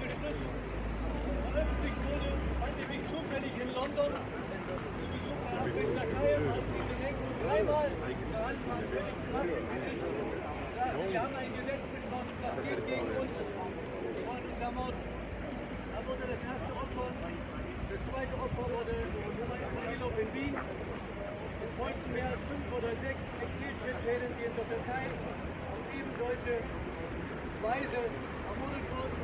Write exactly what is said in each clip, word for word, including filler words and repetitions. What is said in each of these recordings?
Beschluss veröffentlicht wurde, fand ich mich zufällig in London zu Besuch bei Ahmed Zakayev, als ich in England dreimal Garant war für den Klassenfrieden. Ja, wir haben ein Gesetz beschlossen, das geht gegen uns. Die wollen uns ermorden. Da wurde das erste Opfer, das zweite Opfer wurde Thomas Israilov in Wien. Es folgten mehr als fünf oder sechs Exil-Tschetschenen, die in der Türkei auf eben solche Weise ermordet wurden.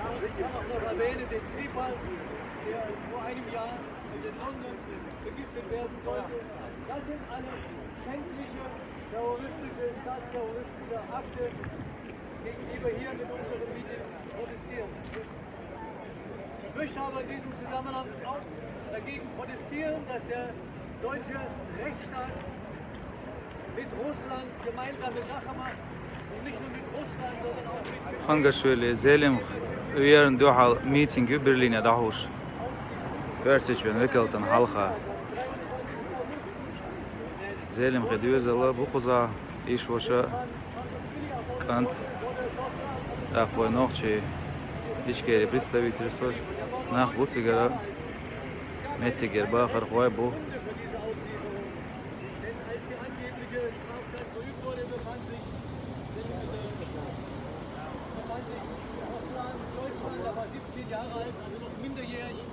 Und ich kann auch noch erwähnen den Skripal, der vor einem Jahr in London vergiftet werden sollte. Das sind alles schändliche, terroristische, staatsterroristische Akte, gegen die wir hier mit unseren Medien protestieren. Ich möchte aber in diesem Zusammenhang auch dagegen protestieren, dass der deutsche Rechtsstaat mit Russland gemeinsame Sache macht und nicht nur mit Russland, sondern auch mit Tschetschenien. Хангашвили, Зелимх, верн дуьхьал митинг ю Берлине дӀахьуш. Персичвен векалтан хьалха. Зелимхи доьзал бу кхуза, иш ваша, кӀант, тӀаккха вай нохчий, Ичкери представитель со, нах бу цигара, меттигера бахархой бу. Denn als die angebliche Straftat verübt wurde, befand sich, befand sich Russland in Deutschland, da war siebzehn Jahre alt, also noch minderjährig,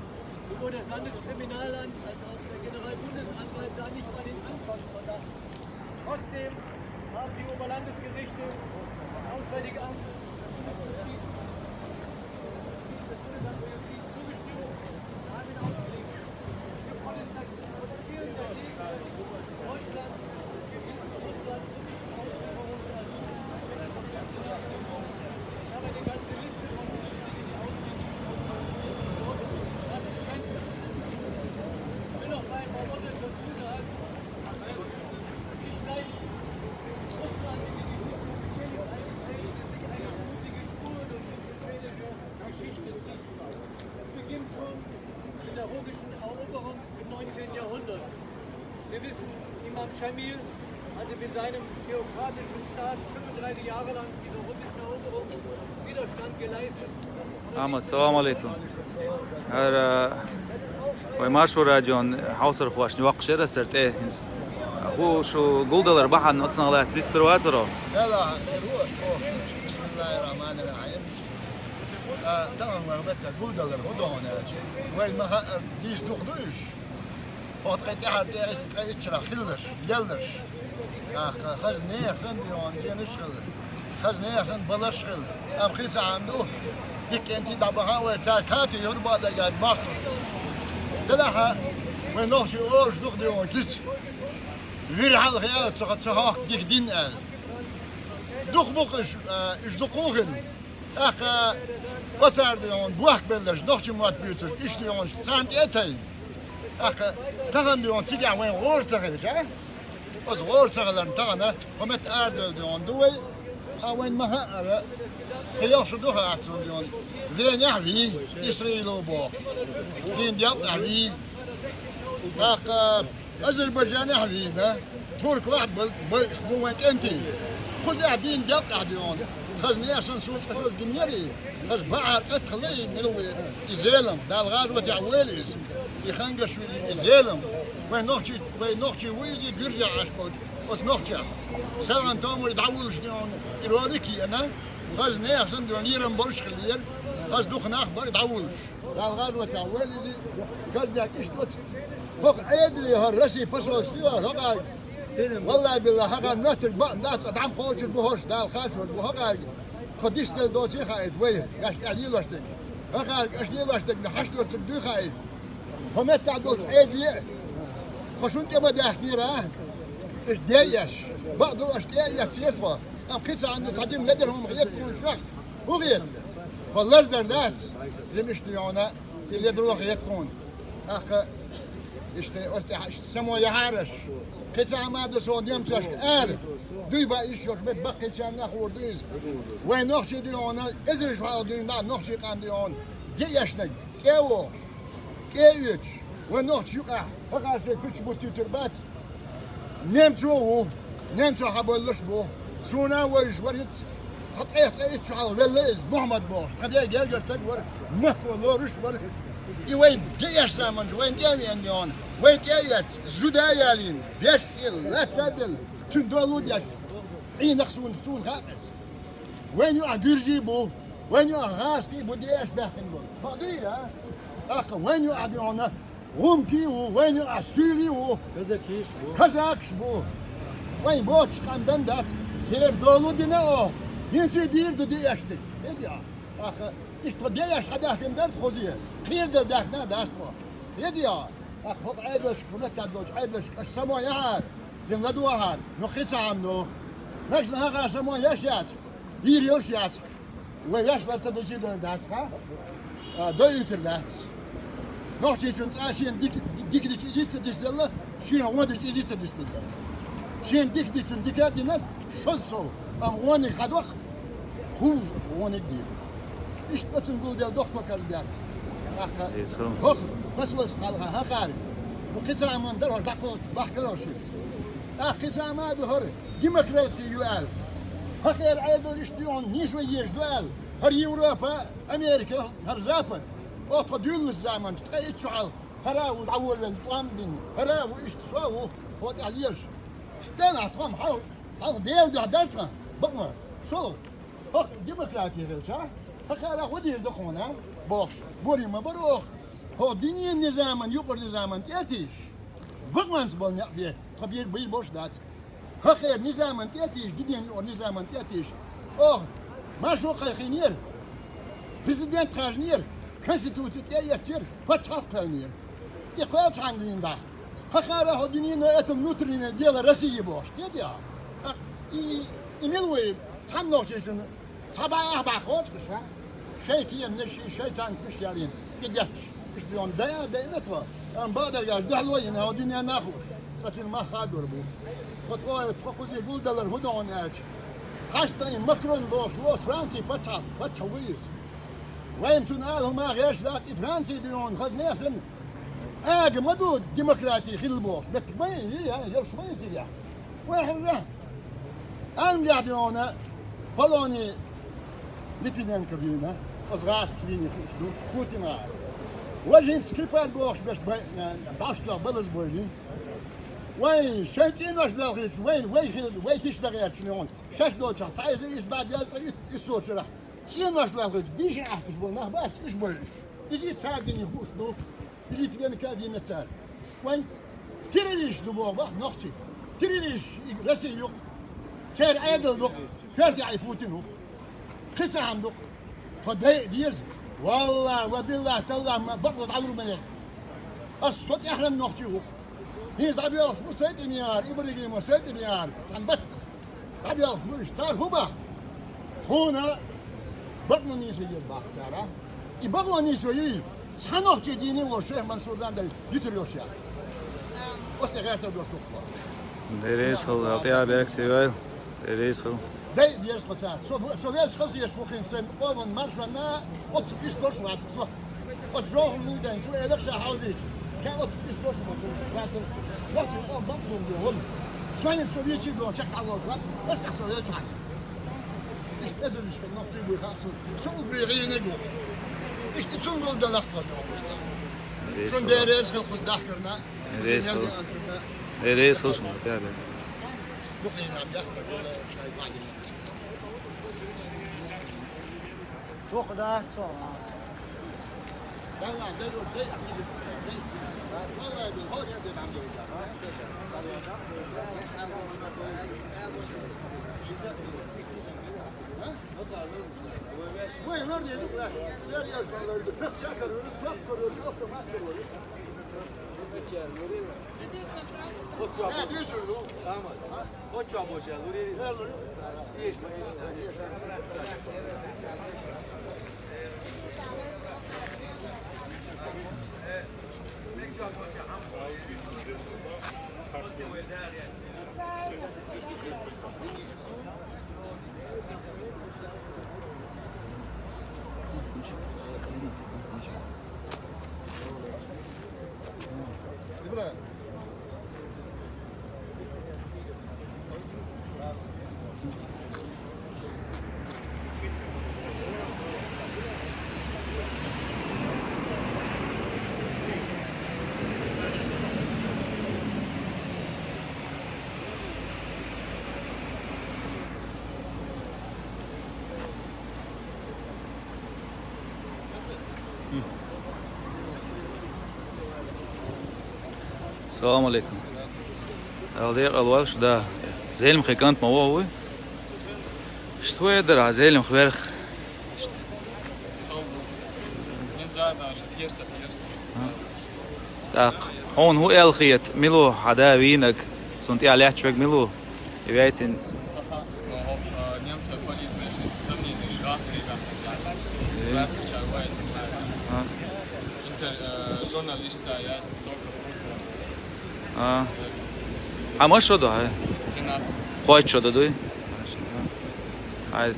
sowohl das Landeskriminalamt als auch der Generalbundesanwalt sah nicht mal den Anfangsverdacht. Trotzdem haben die Oberlandesgerichte, das Auswärtige Amt, das Justiz, das Bundesamt für Justiz zugestimmt. Damit ausgelegt. Wir protestieren dagegen, dass Deutschland in Russland russischen Auslieferungsasyl zugestimmt hat. Ich habe eine ganze Liste von Dingen, die ausliegen. Das ist schändlich. Ich will noch mal ein paar Worte dazu sagen, dass ich seit Russland in die Geschichte eingetreten ist, sich eine blutige Spur durch die tschetschenische Geschichte zieht. Es beginnt schon mit der russischen Eroberung im neunzehnten Jahrhundert. Sie wissen, Imam Shamil hatte mit seinem theokratischen Staat fünfunddreißig Jahre lang dieser russischen Eroberung Widerstand geleistet. Ахьмад, салам алейкум. ХӀара вай Маршо радион хьовсархошна йоккхуш яра сара тӀе хӀинца. ХӀу шу гулдалар бахьан оцунах лаьцна вистар вацаро? Дала хир ву аш бохуш. Бисмиллахир-рахманир-рахим. А, тамам вай бетта гулдалар хӀу дохуна аьлча. Вай ма хаъар дийс дукха ду уьш. Оха тӀехьара тӀе итт, тӀе итт шарахь хилларш, лелларш. ТӀаккха хаза нехан санна бийгӀун зенаш хилла. Хаза нехан санна балаш хилла. Амма кхин цхьа хӀама ду, дикка кӀентий дӀабаха вай, цара кати юр бадаргад махтур. Делахьа, вай нохчий олуш дукха дийгӀун кица. Вир хьалха яла ца, ца хьохку дика дин аьлла. Дукха бу-кх уьш, а, уьш дукха хилла. ТӀаккха оцара дийгӀун бохк белларш, нохчий мотт буьйцурш, иштта дийгӀун царна тӀе а тайна. ТӀаккха тахана дийгӀун цигахь вайн гӀора ца хилча, оцу гӀора ца хиларна тахана, хӀо метта арадевлла дийгӀун ду вай, хьан вайн ма хаъара, кхин йолуш ду хаьттачунна дийгӀун, Венехь вий, Исраило бохуш, дийна делкъехь вий. ТӀаккха Азербайджанехь вийна, Туркалахь ба-, байуш бу вайн кӀентий. Кхузахь дийна делкъехь дийгӀун. Хаза нехан санна суна цкъа шозза гинера и, хаза баӀар кӀант хилла и, мила ву и Зелимх, Дала гӀазотехь войла иза. И Хангашвили, и Зелимх. Вайн нохчий, вайн нохчий ву иза, гуьржехь Ӏаш болчу оцу нохчех. СалгӀан томаре дӀавуллуш дийгӀун, и ролик а еана, хаза нехан санна дийгӀун лерам болуш хиллера, хаза дукха нах бара дӀавуллуш. Дала гӀазотехь войла иза, Казбек иштта оцу. ХӀокху Ӏедале хӀара Россин посольство ю хӀокху агӀор. Валлахьи-биллахьи, хӀокху агӀор моьттург бакъ дац, цкъа дӀа ма кхочур бу хӀорш, Дала кхачор бу хӀокху агӀор. Тхо дистал доций хаийта вай, аша тӀехь лелош дерг. ХӀокху агӀор аша лелош дерг хьаштдоцург дуй хаийта. ХӀо меттахь долчу Ӏедале а, тхо шуна тӀе ма даьхкинера, а? Иштта де а еш. Бакъ ду аша тӀе а эццера тхо. Амма кхин цхьа хӀума ду, цхьа жима ледара хӀума хета тхуна шух. ХӀун хета? Тхо лардар дац, жима иштта дийгӀуна, и ледаро хета тхуна. ТӀаккха иштта оцу тӀехь иштта само яхьара аша. Кхин цхьа хӀума ду, со немцошка ала. Дуй бан иштта шуьга баккхийчарна хуур ду иза. Вайн нохчий дийгӀуна, эзараш хьалха дуьйна нохчий къам дийгӀуна, де а ешнарг, тӀе а вогӀуш, тӀе а оьцуш, вайн нохчий юкъахь хӀокху агӀор соьга куьча буттуьйтур бац. Немцо а ву, немцо хьабевлларш а бу. Суна а вевзаш вара хӀинца, Цхьа ткъе, ткъе итт шо хьалха велла иза, Мухьаммад бохуш, тхан ден гергара стаг вара, махко лоруш вара. И вайн де эш заманчу вайн тӀе а веана йогӀна, вайн тӀе а эцна, зуда а ялийна, деш а елла, латта а делла, цуьнан долу а деш, Ӏийнах суна, суна хаьа иза. Вайн юкъахь гуьржий бу, вайн юкъахь гӀазкхий бу де эш баьхкина болу. Бакъ дуй, а? ТӀаккха вайн юкъахь а йогӀна, гӀумкий а ву, вайна юкъахь суьйлий а ву. Казакиш бу. Казакиш бу. Вайн боцуш къам дан дац. Церан долу дина оха. ХӀинца а дийр ду де эш дерг. ХӀеда яа. ТӀаккха иштта тхо де эш хьадаьхкина дара тхо зе. Кхера даьхкина а дац тхо. ХӀеда яа. ТӀаккха хӀокху Ӏедалшка, хӀун меттиг долчу Ӏедалшка аша самой яхьара. Дина ладогӀахьара. Ну кхин цхьа хьама доху. Нагахь санна хьан хьан самой еш яц. Дийр йолуш яц. Вай ваьш вара ца дезий дойн дац, ха? А, дойуьйтур дац. Нохчийчун цкъа шена дика, дика дича изий ца дисделла, шена вон дича изий ца дисделла. Шена дика дичун дика а дина, шозза сов, амма вониг хьадоккху, хӀу вониг дийр. Иштта оцун гулделла дохко карла дац. Ахьа, Эсо. ХӀокху пасвас хьалха хьакхаьрга. Ну кхин цхьа хьаман дара, хӀора дӀакхочу бахкара шуьца. ТӀаккха кхин цхьа хьама а ду хӀара. Демократи ю аьлла. ХӀокхеран Ӏедал иштта ю хьуна нийса вай езаш ду аьлла. ХӀара Европа, Америка, хӀара Запад. Оцу тхо дуьйлалучу заманчу ткъе итт шо хьалха. ХӀара а ву дӀаволавелла тӀом дина. ХӀара а ву иштта со а ву. ХӀо тӀехь лелаш. Дена тхо-м хьал, хьалха Делан дуьхьа дара тхан. Бакъ ма. Шо, хӀокху демократи хилча, хӀокхара хӀун дийр ду хьуна, бохуш. Бори ма бара оха. ХӀо дуьненан низаман, юкъара низаман тӀе а тийша. Бакъонца болу некъ бе, тхо бийр, бийр болуш дац. ХӀокхеран низаман тӀе а тийша, дуьненан юкъара низаман тӀе а тийша. Оха, маршо кхайкхийнера, президент хажинера, конституци тӀе а эццера, пачхьалкх кхоьллинера. И кхоьллинчхьана дийна дӀа. ХӀокхара хӀо дуьненан это внутреннее дело России бохуш. ХӀеда яа. И, и мила ву и цхьана нохчийчунна? Цхьа бӀе ахь бӀе кхочуш, ша? Шайн кеманаш, шайн танкаш ялийна, кӀи детташ. Иштта бен дайа а дайна тхо. Амма бакъдерг аьлча, дуьхьало йина хӀо дуьненна а хууш. Цкъа цуьнан мах хадор бу. Тхо тхо, тхо кхузий гулдалар хӀун ду хьуна аьлча. Хьашт тайна Макрон бохуш ву, Францин паччахь, паччахь ву иза. Вайна цунна ала хӀума гӀерташ дац, и Франци ду хьуна хаза несан. Ага ма ду демократи хилла бохуш. Меттиг ма йий, йий, йолуш ма йий цигахь. Вай хьуна. Англия ду хьуна Полони Литвиненко вийна. Оцу гӀазкхаша вийна хууш ду. Путин гӀара. Важа хӀинца Скрипаль бохуш беш бай, башха балаза бойли. Вай шайн цӀенош лелхийчу, вай, вай хила, вай тиша дан гӀерташ ду хьуна. Шаьш долчохь цхьа эзар исс бӀе дезткъе исс, исс соцурахь. ЦӀенош лелхийчу, бийшина Ӏаьхкаш болу нах бац, уьш бойуш. Иза цара дина хууш ду. И Литвенко а вийна цара. Вайн террористаш ду боху бах нохчий. Террористаш и Россия ю-кх. Церан Ӏедал ду-кх. Коьртехь и Путин ву-кх. Кхин цхьа хьама ду-кх. Тхо дайа деза. Валлахь, ва биллахь, таллахь, ма бакъо дӀалур ма яц. Ас со тӀаьхьаран нохчий ву-кх. ХӀинца дӀабоьлхуш бу Сайтимиар, Ибрагимов Сайтимиар, цхьана батта. ДӀабоьлхуш бу уьш. Цара хӀун бах? Тхуна бакъо нийса ве еза бах цара. И бакъо нийса ве юй, цхьа нохчий дийне волу Шейх Мансурдан дай йитур йолуш яц. Оцу тӀе гӀертар дош духкула. Деррис хила, тӀе а бехк тевайл. Деррис хила. Дай деза тхо цара. Со, со велча хаза хеташ ву хин сайн къоман маршонна, оццу пистолш вац со. Оцу жохур лулден, цу элах ша хьалзийча. Ша оццу пистолш вац. Вац. Вац, вац, вац, вац. Соьниг со вечий бен чекхдалош вац. Ас тӀе со велча хьан. Иштта эзариш нохчий буй хаа со. Со угри гӀийрниг ву. Иштта цуьнга вал далахт ван йогӀуш. Цун деррис хила кхуза дахкарна. Деррис хила. Деррис хила шуна, да, да. Дукхина дахкар, шай бадина. Дукха дац цо. Салам алейкум. Ал декъал валш, да. Зелимхи кӀант ма вогӀу вуй? Што вай дар, а Зелимх верх? Нельзя даже, тӀерса, тӀерса. А? ТӀаккха. Хьуна хӀун аьлла хета, мила ву хьа да вийнаг, цунна тӀехьа лаьтташ верг мила ву? И вайтин. Саха, но вот, э, немцы полиция, что есть сомнения, что русские как-то так. Э. Русские человек, А? Интер-, э, журналист, а я сорок путем. А. Хьа мас шо ду, хьай? Тринадцать. Кхойтта шо ду дуй? Хьай,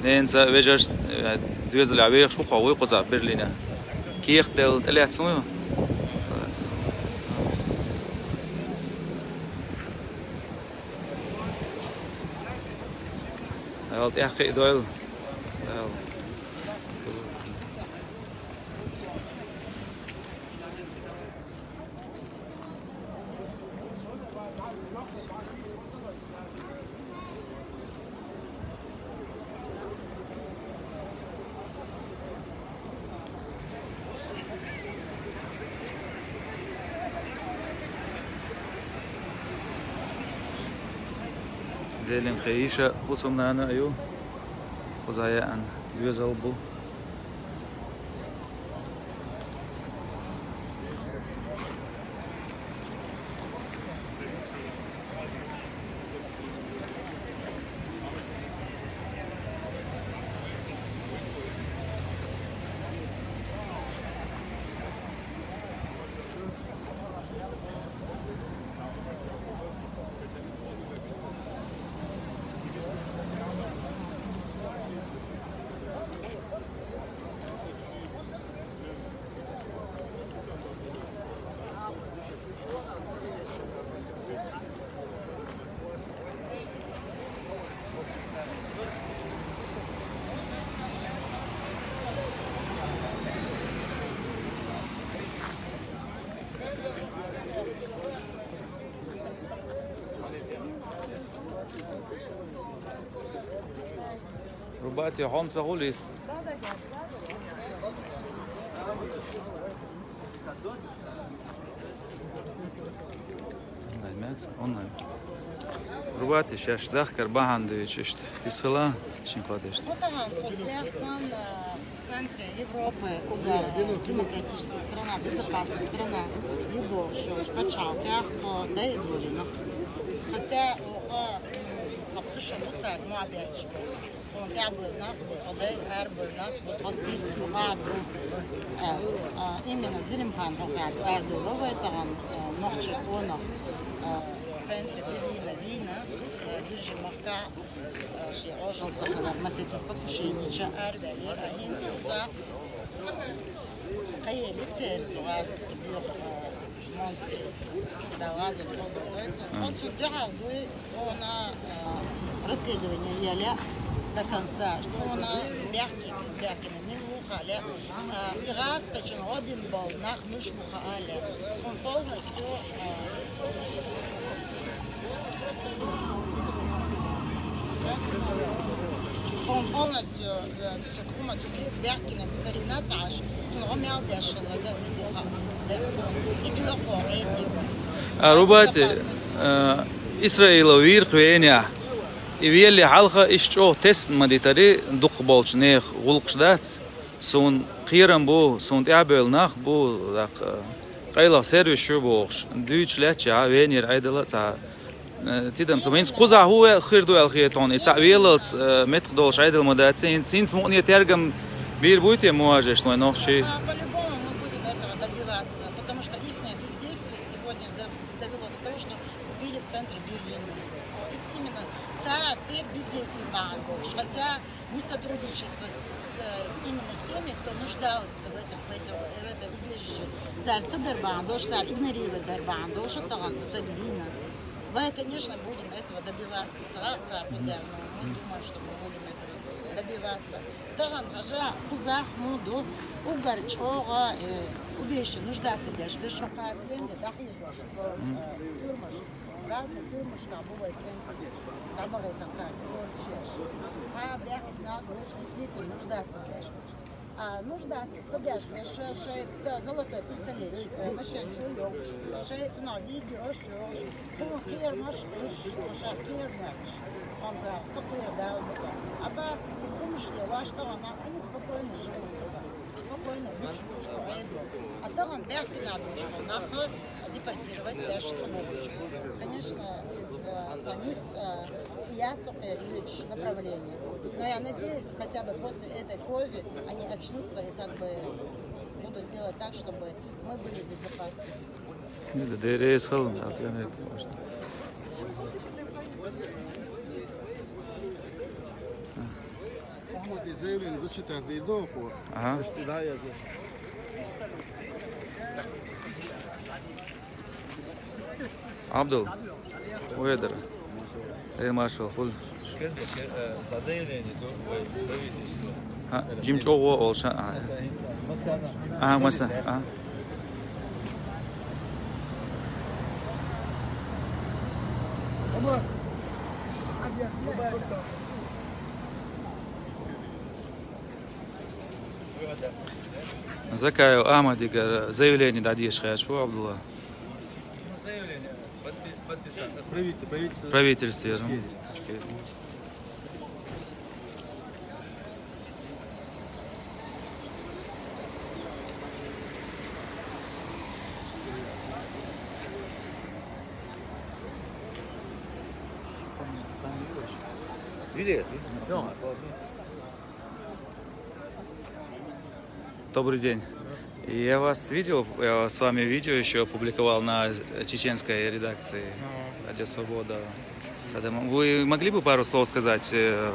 ненца вежарш, э, доьзалехь вехаш ву, кхо вуй кхуза Берлине. Кехат делла тӀелаьцна вуй? Аьлла, тӀехь кхиъ дойла. Аьлла. Зелимхи йиша хӀусамнана а ю. Кхуза яьхна доьзал бу. Рубати, хьо ма ца гӀулист. Онлайн меца, онлайн. Рубати, шаьш дахкар бахьана дуьйцу иштта. Иза хила шин кхо дешца. Хо тахана, хо стехкан, э, центре Европы, угар, э, демократическая страна, безопасная страара, юбо, шо, пачхьалкхехь, хо дай долинах. Хотя, оха, м, цхьа пхи шо ду цаьрга ма баьчча бу. Тхуна тӀаьхьабевлла нах бу, тхо дай арабевлла нах бу, тхо список юкъа ду. Э, а, именно Зелимхан хьокъехь арадовла вай тахана, э, нохчий къонах, э, центре Берлина вийна, э, Гуьржийн махкахь, э, шен Ӏожалла ца хилар, масийтта покушенича араваьллера, а хӀинца цо кхайелира церан цу гӀазкхаца боьха, э, монстре. Дала гӀазот хьо дойла цунна. Хьо цунна дуьхьал дуй, хьуна, э, расследование елла до конца. Хьуна бехке, бехкина мила ву хаале. Э, и гӀазкхачун гӀо дина болу нах муьлш бу хаале. Хьуна полностью, э, хьуна полностью, э, Цу хӀума, цу бехкина карина ца Ӏаш, цунна гӀо мел деш хилла, и дуьхьа, и дуьхьа боху, эти. А, Рубати, безопасность. А, Исраила вийра-кх Венехь. И велле хьалха, иштта чӀогӀа тесна ма дитари, дукхахболчу нехан гӀуллакхаш дац. Суна кхерам бу, суна тӀаьхьабевлла нах бу, даккха, къайлаха сервис ю бохуш, дуьйцуш лаьттачехь, Венера Ӏедала цхьа Э, тидам, со хӀинца кхузахь хӀун хир ду аьлла хета хьуна? И цхьаъ велалц, э, меттах долуш Ӏедал ма дац. ХӀинца, хӀинца мукъане тергам бийр буй те муажешна вай нохчий? А, по-любому мы будем этого добиваться, потому что ихнее бездействие сегодня дов-, довело до того, что убили в центре Берлина. Вот, и именно ца-, церан бездействие бахьана долуш. Хотя не сотрудничество с, э, именно с теми, кто нуждался в этом, в этом, в этом убежище. Цара ца дар бахьана долуш, цара игнорировать дар бахьана долуш, тахана и сагвина. Вай, конечно, будем этого добиваться. Цара, цара кху дерг, но мы думаем, что мы будем этого добиваться. Тахана хьажа, кхузахь хӀун ду, уггар чӀогӀа, э, убежище нуждаться деш, беш хьо кхара кемде дӀахьежош, э, тюрьмаш. Разные тюрьмашкахь бу вай кемпи, дӀабахийтина кхара тюрьмаш. Цхьа бехк нах, уьш действительно нуждаться деш. А нуждаться ца беш, беш, шоай, да, золотой пистолетчик, э, машен шу йокш, шоай цунах гиги ош йокш, ху кер маш уш, оша кер макш, он за, ца кер дал мука. А бат, и хумш, и ваш то она, они спокойно живут, спокойно, муш, муш, а это. А то он бяхки на душ, он наха, депортировать даже цымогучку. Конечно, из, э, Танис, э, и я цукервич направление. Но я надеюсь, хотя бы после этой крови они очнутся и как бы будут делать так, чтобы мы были в безопасности. Не, да, да, я сказал, да, я на это, конечно. Ahmad, заявление зачитать, да и до. Ага. Да, я за. Абдул, уэдэр. Э, машал, хул. Скажи, э, за заявление до, ой, правительства. А, Джим Чого, Олша, а. Масана. А, маса, а. Закаев Ахмадига заявление дадеш хаш, фу, Абдулла. Ну, заявление подпи-, подписать. От правительства, правительства, я думаю. Добрый день. Я вас видел, я с вами видео еще опубликовал на чеченской редакции Радио Свобода. Вы могли бы пару слов сказать, э,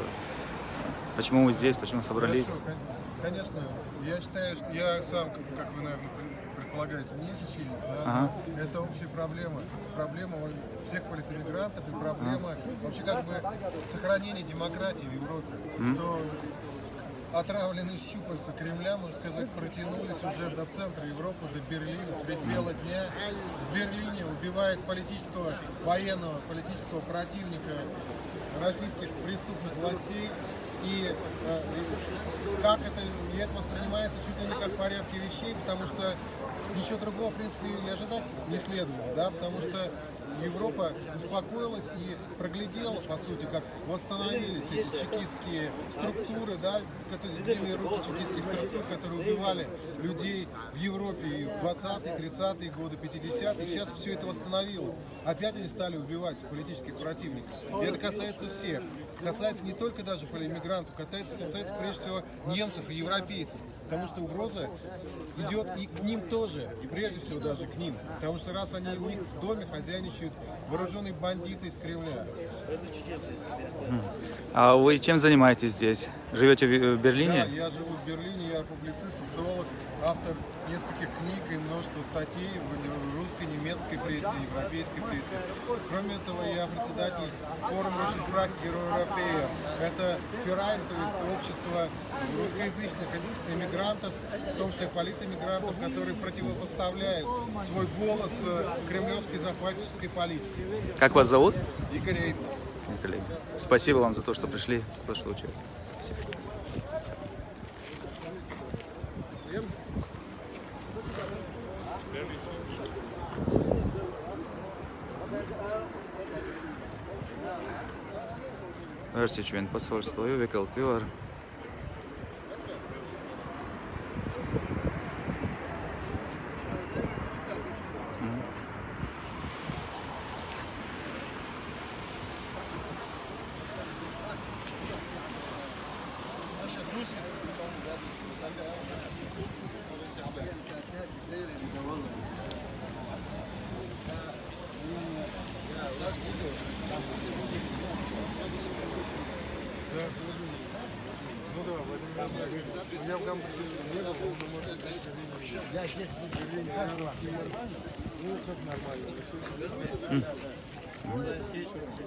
почему вы здесь, почему собрались? Хорошо, кон-, конечно. Я считаю, что я сам, как, как вы, наверное, предполагаете, не чеченец, да? Ага. Это общая проблема. Проблема всех политэмигрантов и проблема вообще как бы сохранения демократии в Европе. Что отравленные щупальца Кремля, можно сказать, протянулись уже до центра Европы, до Берлина, средь бела дня. В Берлине убивает политического, военного, политического противника российских преступных властей. И, э, как это, и это воспринимается чуть ли не как в порядке вещей, потому что ничего другого, в принципе, и ожидать не следовало, да, потому что Европа успокоилась и проглядела, по сути, как восстановились эти чекистские структуры, да, которые, длинные руки чекистских структур, которые убивали людей в Европе и в двадцатые, тридцатые годы, пятидесятые. Сейчас все это восстановилось. Опять они стали убивать политических противников. И это касается всех. Касается не только даже политэмигрантов, касается, касается прежде всего немцев и европейцев. Потому что угроза идет и к ним тоже, и прежде всего даже к ним. Потому что раз они у них в доме хозяйничают вооруженные бандиты из Кремля. А вы чем занимаетесь здесь? Живете в, в Берлине? Да, я живу в Берлине, я публицист, социолог, автор нескольких книг и множество статей в русской, немецкой прессе, европейской прессе. Кроме этого, я председатель форума Русских практик Героя Европея. Это Ферайн, то есть общество русскоязычных эмигрантов, в том числе политэмигрантов, которые противопоставляют свой голос, э, кремлевской захватнической политике. Как вас зовут? Игорь Эйдман. Игорь Эйдман. Спасибо вам за то, что пришли, за то, что участвовали. Спасибо. Варсичуен посольство, векалтывар.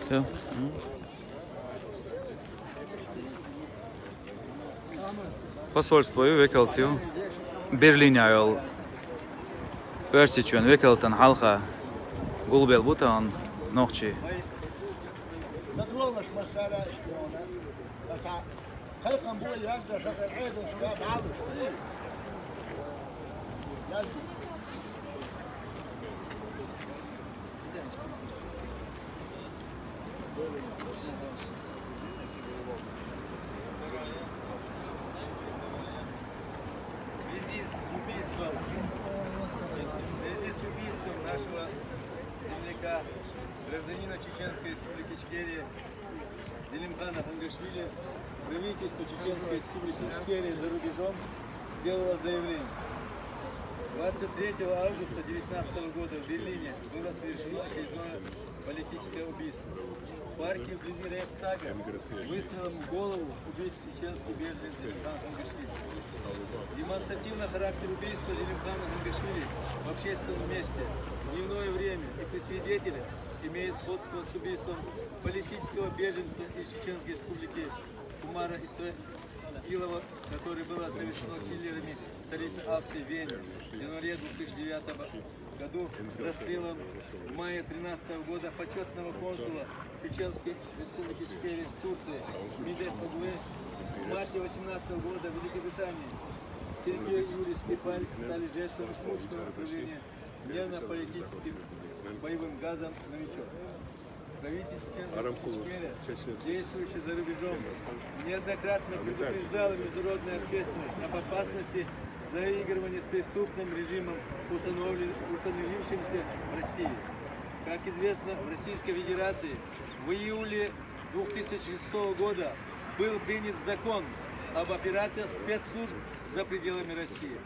Все. Посольство ю векалтю Берлиняйол. Варсичуен векалтан халха гулбел бутан нохчи. Кхайкхам бу ярда шахар Ӏедал шуга бӀалуш. Ярда. В связи с убийством, в связи с убийством нашего земляка, гражданина Чеченской Республики Ичкерия Зелимхана Хангашвили, правительство Чеченской Республики Ичкерия за рубежом делало заявление. Двадцать третьего августа девятнадцатого года в Берлине было совершено очередное политическое убийство. В парке вблизи Рейхстага выстрелом в голову убит чеченский беженец Зелимхан Хангашвили. Демонстративный характер убийства Зелимхана Хангашвили в общественном месте в дневное время и при свидетелях имеет сходство с убийством политического беженца из Чеченской Республики Умара Исраилова, которое было совершено киллерами в столице Австрии Вене в январе две тысячи девятого году, расстрелом в мае тринадцатого года почетного консула Чеченской Республики Ичкерия в Турции Медет Оглы, в марте восемнадцатого года в Великобритании Сергей и Юлий Скрипаль стали жертвами шмучного отравления нервно-паралитическим боевым газом «Новичок». Правительство Чеченской Республики Ичкерия, действующее за рубежом, неоднократно предупреждало международную общественность об опасности заигрывания с преступным режимом, установлен- установившимся в России. Как известно, в Российской Федерации в июле две тысячи шестого года был принят закон об операциях спецслужб за пределами России.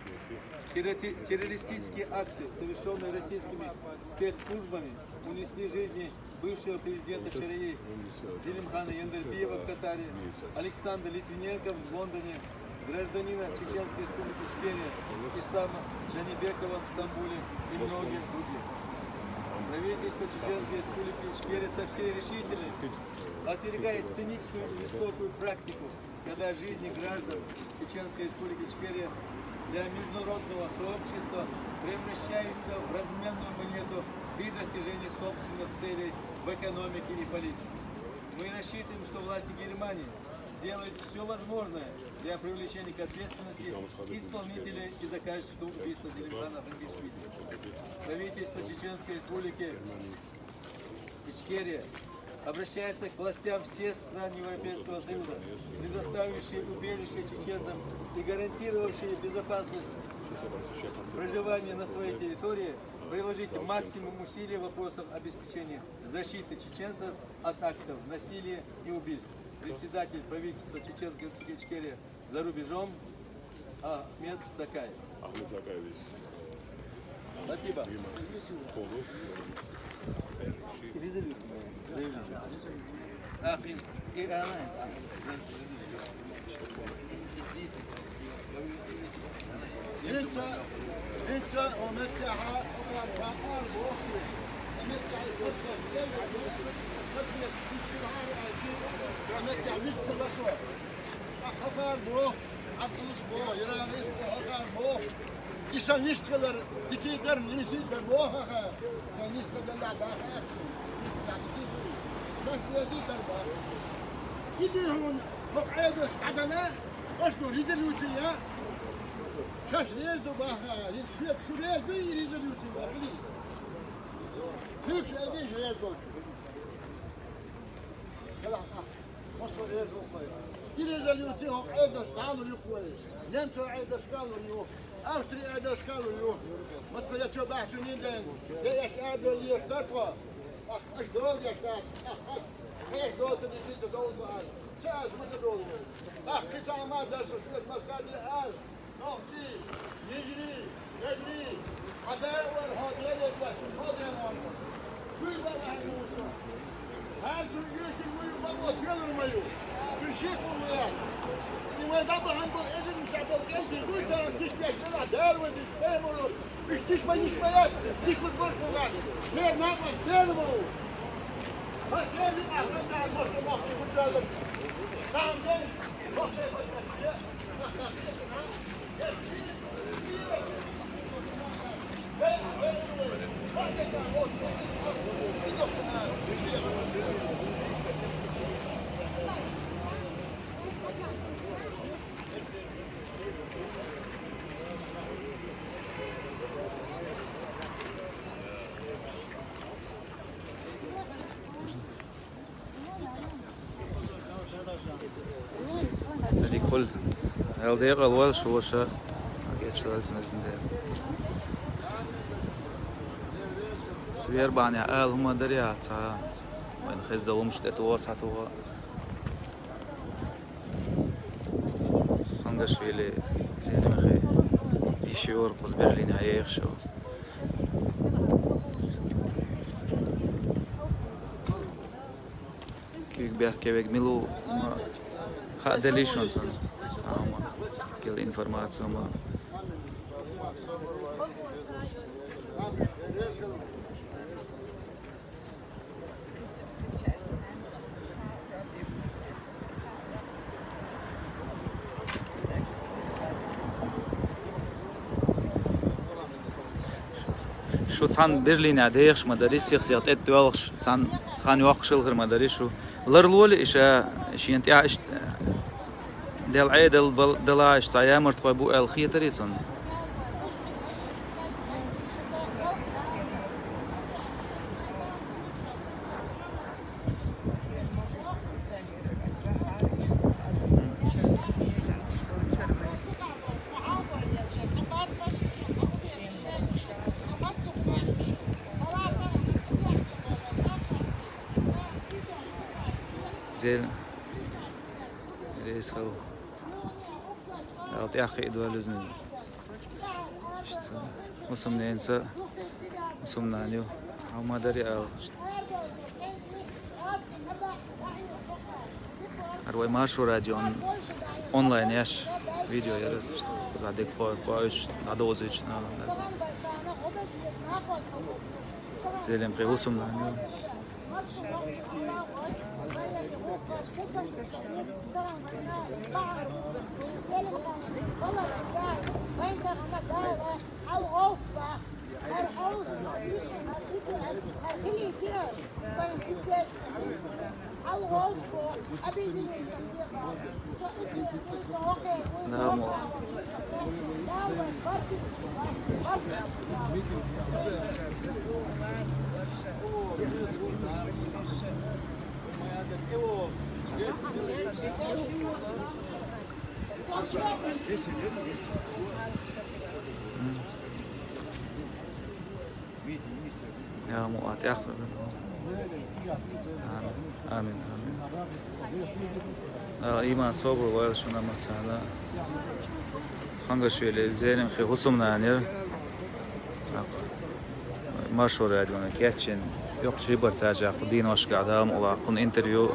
Терроти- террористические акты, совершенные российскими спецслужбами, унесли жизни бывшего президента ШРИ Зелимхана Яндарбиева в Катаре, Александра Литвиненко в Лондоне, гражданина Чеченской Республики Ичкерия Ислама Джанибекова в Стамбуле и многих других. Правительство Чеченской Республики Ичкерия со всей решительностью отвергает циничную и жестокую практику, когда жизни граждан Чеченской Республики Ичкерия для международного сообщества превращается в разменную монету при достижении собственных целей в экономике и политике. Мы рассчитываем, что власти Германии сделают все возможное для привлечения к ответственности исполнителей и заказчиков убийства Зелимхана Хангишвили. Правительство Чеченской Республики Ичкерия обращается к властям всех стран Европейского Союза, предоставившие убежище чеченцам и гарантировавшие безопасность проживания на своей территории, приложить максимум усилий в вопросах обеспечения защиты чеченцев от актов насилия и убийств. Председатель правительства Чеченской Республики Ичкерия за рубежом Ахмед Закаев. Ахмед Закаев из, э, Спасибо. Рима. Полос. Резолюция. Заявление. А, в принципе. И она, резолюция. Известно. Инца, инца, ومتع، ومتع، ومتع، ومتع، Хабар бо, акълыс бо, ираныс бо, хабар бо. Иса ништ хилар, дикий дар, ниси дар бо, ха-ха. Ца ништ дар да, да, ха. Ништ дар, дикий дар. Шаш лези дар ба. Иди хун, хок айдос адана, ош бо резолюция. Шаш лез до ба, ха. Ин шуек шу лез до и резолюция ба, хили. Хюк шу эби лез до. Хала, ха. Масо резо хой. И резолюция хо айдос халу юхуэш. Немцо айдос халу ю. Австри айдос халу ю. Масо я чо бахчу нинден. Я яш айдо еш даква. Ах, аш дол яш дас. Ах, ах. Аш дол ца дисица дол дол. Ца аз муца дол. Ах, кица ама дас шуш масади аз. Нохчи, нижри, негри, адай вар ходияле баш, ходияле. Дуй бала муса. Хар дуй юшин мою бабо тёлар мою. Дуй шиху муя. И мой бабо ханбол эзин сабол кенди. Дуй таран тиш беш бала дэр вэди. Эй, молор. Иш тиш ма ниш маят. Тиш кут борш муга. Сэр набас дэр мою. Ха, дэр мою. Ахмет, ахмет, ахмет, ахмет. Сам дэр. Хул, Дала декъал валаш ваша, гечдалца назин дер. Цвер баьнна ала хӀума дарий, цхьа вайна хеза долу хӀумаш тӀе тоха, схьатоха. Хангашвили Зелимхи, йиш йора кхуза Берлине ехаш ю. Куьйга бехке вега мила ву, ма хаа делий шуна цунна? Цхьа хӀума, кхин информаци ма. Шу цхьана Берлине дехаш ма дарий, сих-сиха тӀе доьлхуш, цхьана хан йоккхуш хилхар ма дарий шу. Ларлолий и ша шена тӀехь иштта Дела Ӏедал бал-, дала иштта цхьа ямартхой бу аьлла хетарий цунна? Зел. Рейс хала. Дала тӀаьхьа хи а дойла иза. Иштта. Мусумненца, мусумнан ю. Хьо ма дарий ала. ХӀара вай Маршо радион онлайн еш видео яра иза. Кхузахь дика хо-, хо-, уьш дӀадозуьйтуш, а, да. Зелимхи хӀусамнана ю. Я, мо, а, тӀаккха. Амин, амин, амин. А, иман, собар лойла шуна массарна. Хангашвили Зелимхи хӀусамнана яра. Маршо радиона кечйина йоккхачу репортажехь кху дийношкахь, Дала мукъалахь, кхунна интервью,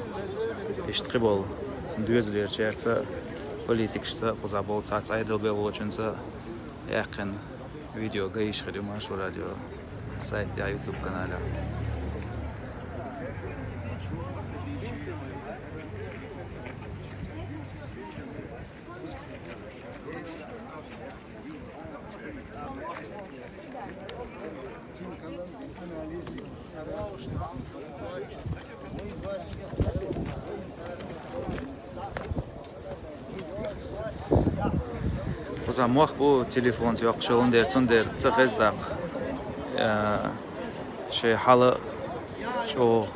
иштта кхиболу, цуьнан доьзалерчаьрца, политикашца, кхузахь болу цхьацца Ӏедал белхочуьнца яьккхина видео ган йиш хир ю Маршо радион сайтехь, YouTube каналехь. Кхузахь мох бу телефонца йоккхуш йолун дера, цундела ца хеза даккха. Э, шайн хьала чӀогӀа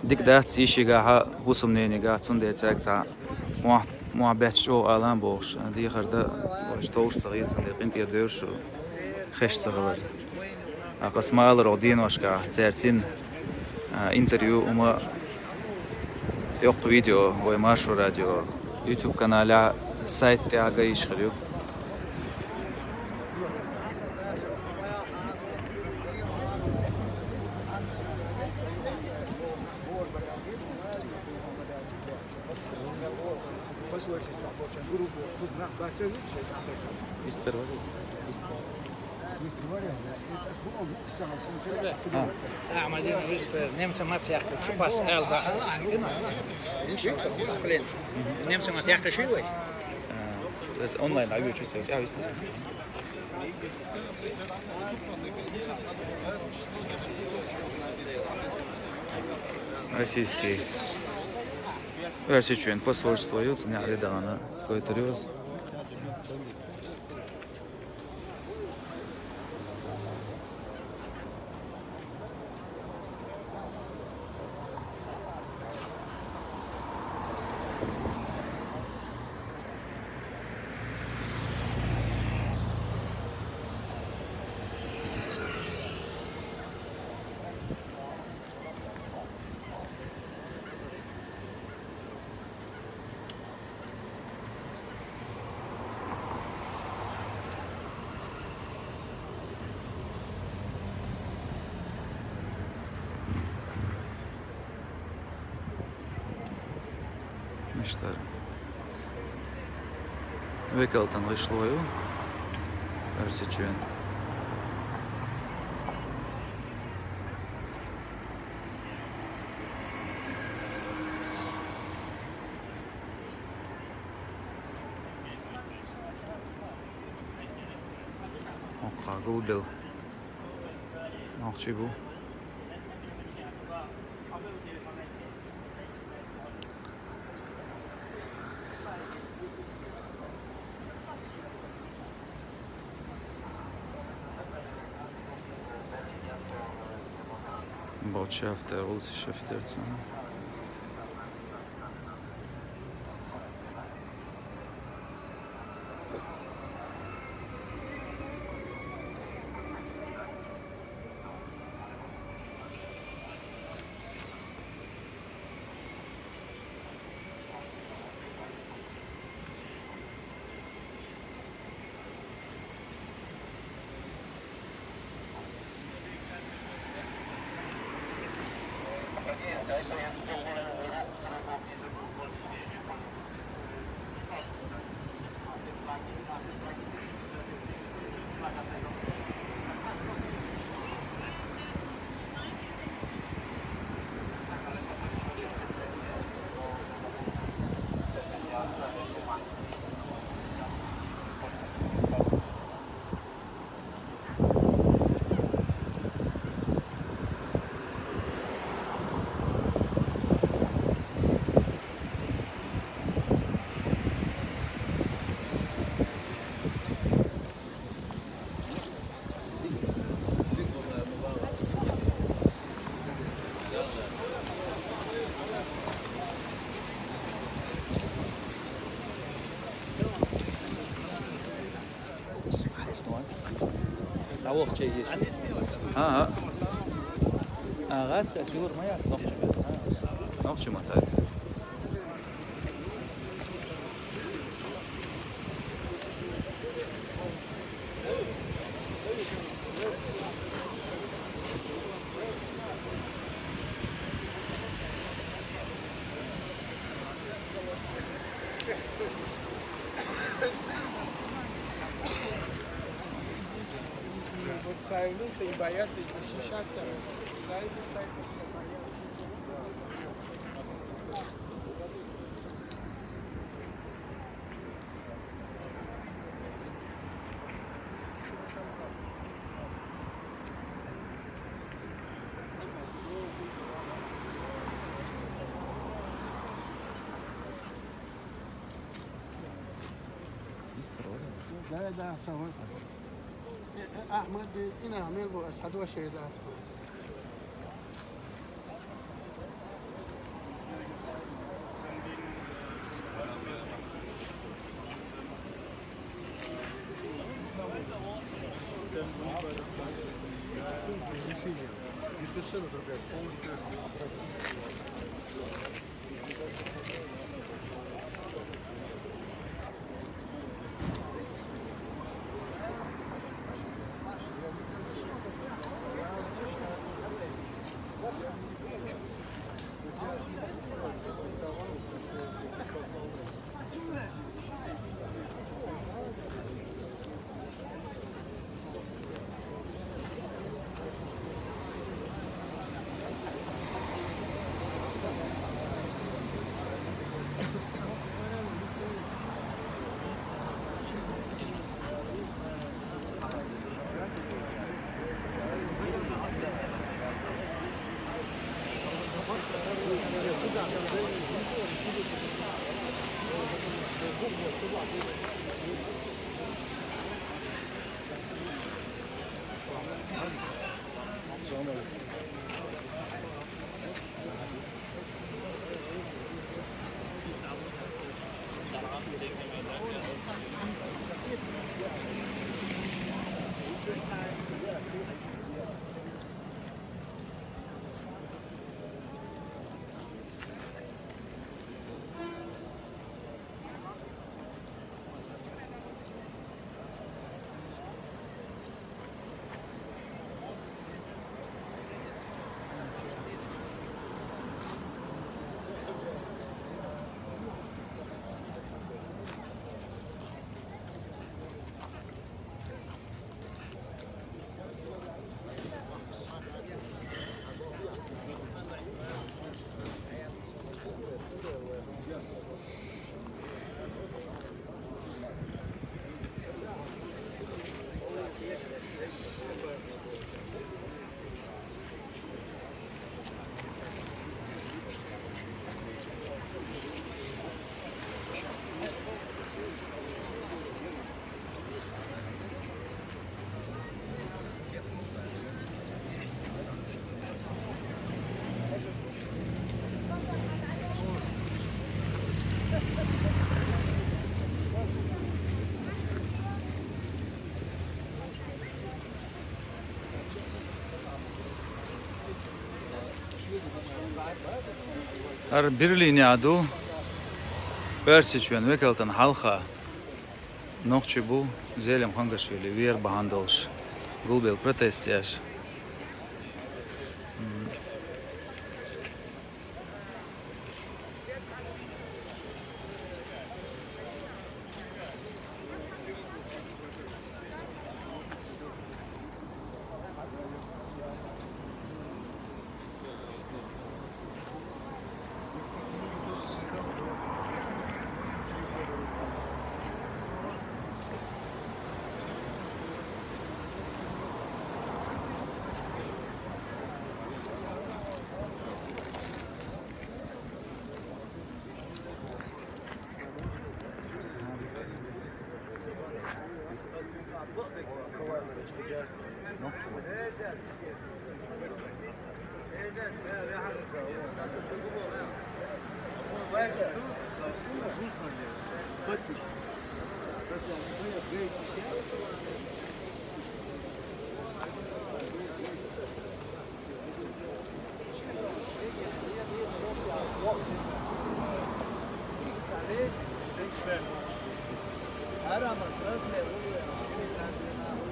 дика дац, йишигахьа, хӀусамненигахь, цундела цаьрга цхьа мохь, мохь бетташ чӀогӀа ала бохуш, дехар дан, вайша товш ца хета, цундела къинтӀера девр шу, хезаш ца хилар. ТӀаккха ас ма-аллара, оха дийношкахь цаьрца йина, а, интервью, хӀума, йоккха видео вай Маршо радион YouTube каналехь, сайта тӀехь ган йиш хир ю. Вистар вара? Вистар. А. А, ма дина вистар, немса мат яккха, чу пас эл бах. Дисциплин. Немса мат яккха ши вай? А, это онлайн, а, вичи, а, вистар. Российский. Российчуьн посольство юц, не аридана, скойтер юц. Иштта. Векалтан гъишло я. Арси чуьн. Окха гулдел. Нохчи бу. Botschaft der russischen Föderation. Тавох чей еш. Ага. А, газ та сюр моя, нохчи. Нохчи матайт. Вот сойдутся и боятся, и защищаться. За этих сойдутся, боятся. Да, да, савар. Э, э, Ахмад, э, ина амел бо, саду шеда. ХӀара Берлине ду Оьрсийчоьнан векалтана хьалха нохчий бу Зелимхан Хангашвили вер бахьана долуш гулбелла протест еш.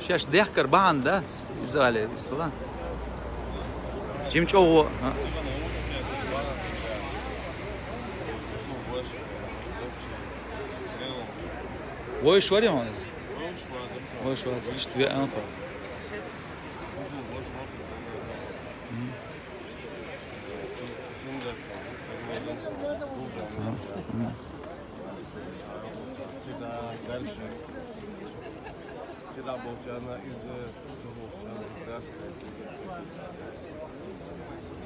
Шаьш дехкар бахьана дац, иза алейкум салам. Жим чӀогӀо, а? Вуьш вара хьуна иза? Вуьш вац, иштта веана тхо. Мгм. Мгм.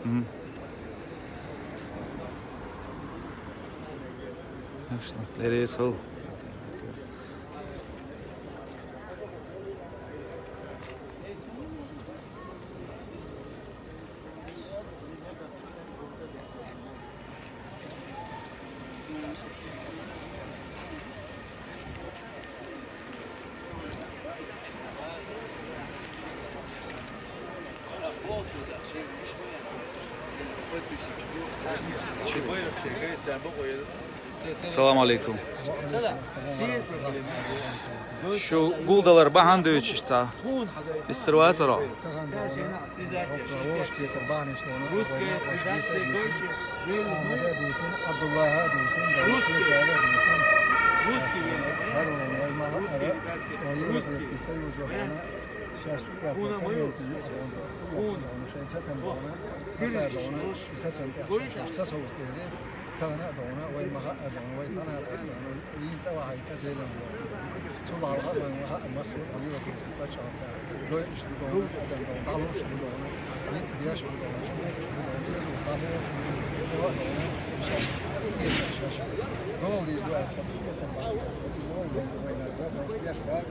Мгм. Так что, there is hope. Салам алейкум. Шу гулдалар бахьана дуьйцуш ца? Истер вацара? Тахана а догӀна, вай ма хаъара догӀна, вай цхьана а къаста догӀна, вийна цӀа вахьийта Зелимхан. Цул хьалха вайн ма хаъара массо а Европейский пачхьалкхехь дойуш ду догӀна, адам догӀна, дӀалуш ду догӀна, ницкъ беш бу догӀна, цу бохуш бу догӀна, деза дӀабохуш бу догӀна, шаьш, и эса шаьш. Дола дийр ду аьлла, и эса шаьш. Вай, вай, вай, вай, беш бац,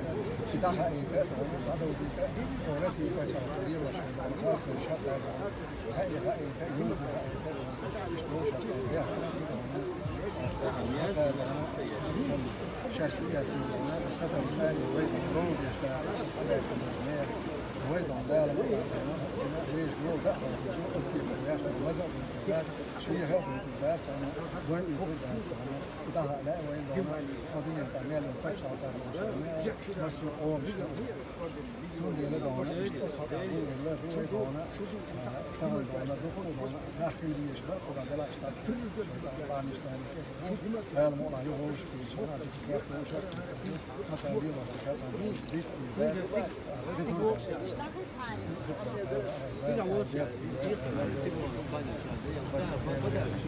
ши дӀахаийта догӀна, дӀадовзийта, Россия пачхьалкх лелаш ду догӀна, харцо шаьш догӀна. Цундела догӀна, иштта аса хьокъехь гулделла ду вай догӀна, а, тахана догӀна, дуккха а догӀна, нах хила безаш бара, кхузахь делахь иштта цхьацца, шайтӀан, бахьанаш санна, Дала мукъ лахь, юха вовшах кхеташ, хьанна дика коьрта вовшах, хьан сан лелош, хьан сан дика, дика, дика.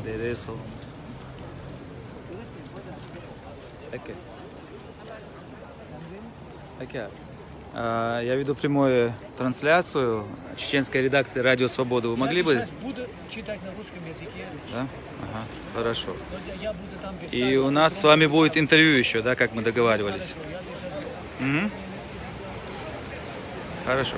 Дересал. Окей. Окей. А, я веду прямую трансляцию чеченской редакции Радио Свобода. Вы могли бы... Я сейчас буду читать на русском языке. Да? Ага, хорошо. Но я, я буду там писать. И у нас с вами будет интервью еще, да, как мы договаривались. Хорошо, я сейчас... Мгм. Хорошо.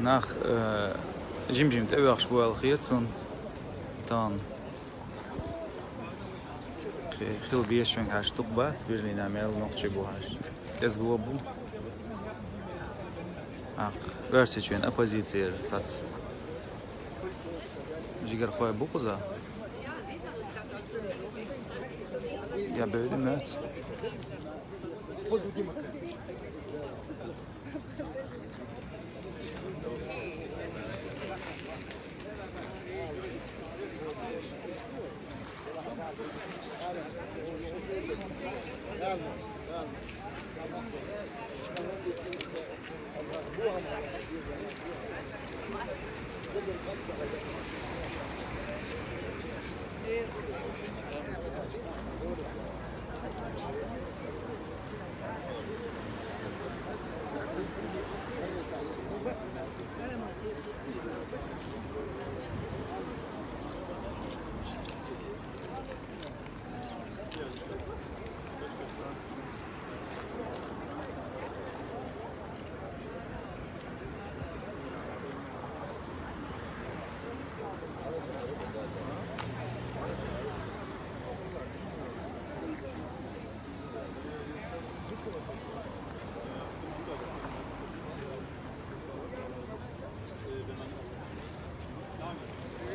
Нах, э, жим-жим тӀевахаш бу аьлла хета суна. Тан. Хи-, хила безаш вайна хьаьжа дукха бац, Берлинехь мел нохчий бу хьаьжа. КӀезига бу. Нах, Оьрсийчоьнан оппозицера цхьацца жигархой бу кхузахь. Я бевдина моьтту.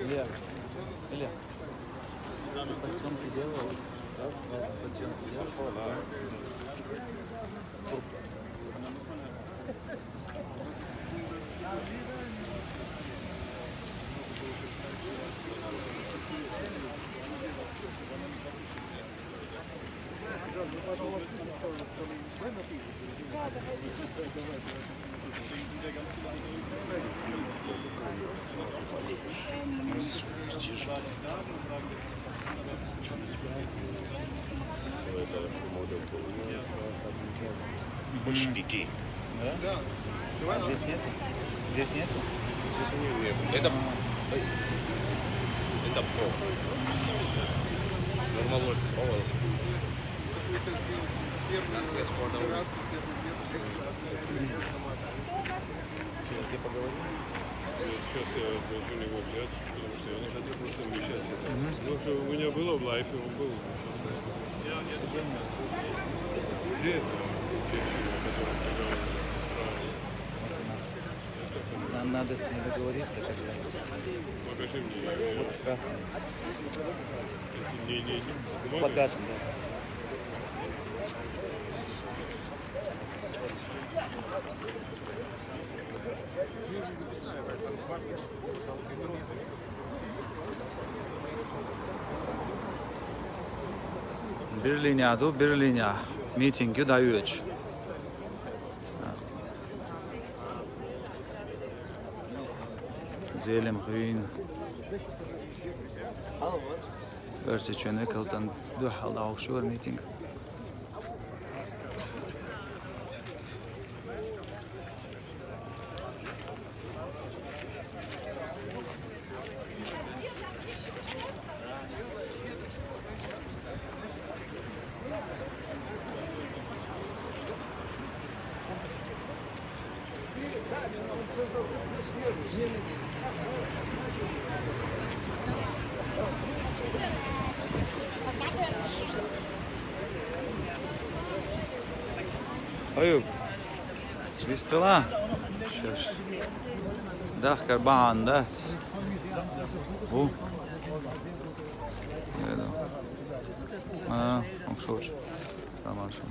Илья, Илья, ты подсъёмки делал? Да? Подсъёмки делал? Да. Больше пяти. Да? А здесь нет? Здесь нет? Здесь у них нет. Это, это Pro. Normal World Pro. Надо я скоро домой. Всё, где поговорим? Нет, сейчас я должен его взять, потому что я не хочу просто вмещать это. Мгм. Ну, что у меня было в лайфе, он был. Где это? Те, которые ты говорил, сестра. Нам надо с ней договориться, когда. Покажи мне. Вот красный. Не, не, не. С плакатом, да. Берлинехь ду, Берлинехь митинг ю дӀайоьдуш. Зелимха вийна. Оьрсийчоьнан векалтан дуьхьал дӀахьош вара митинг. Аюб, вистхила? Шоаш. Дахкар бахьана дац. Ву. Еду. А, укшуч. Тамашин.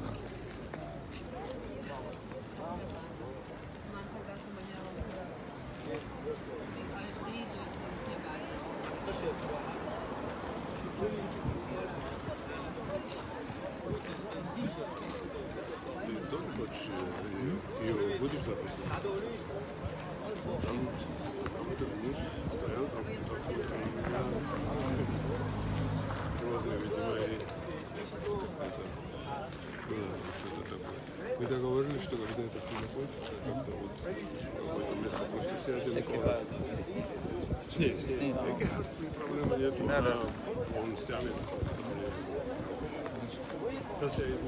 Ты тоже хочешь, э, её, её будешь записывать? Там, там этот муж стоял, там, там, там, грозный, видимо, и это, было что-то такое. Мы договорились, что когда это всё закончится, как-то вот какое-то место после связи. Нет, нет, никаких проблем нет. Да, да. Он стянет. Сейчас я иду.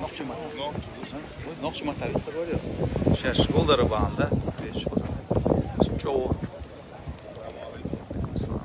Нохчий маттаъ. Нохчий маттаъ вист вар. Шаьш гулдар бахьан да, веч база. Шим чӀоагӀа. Салам.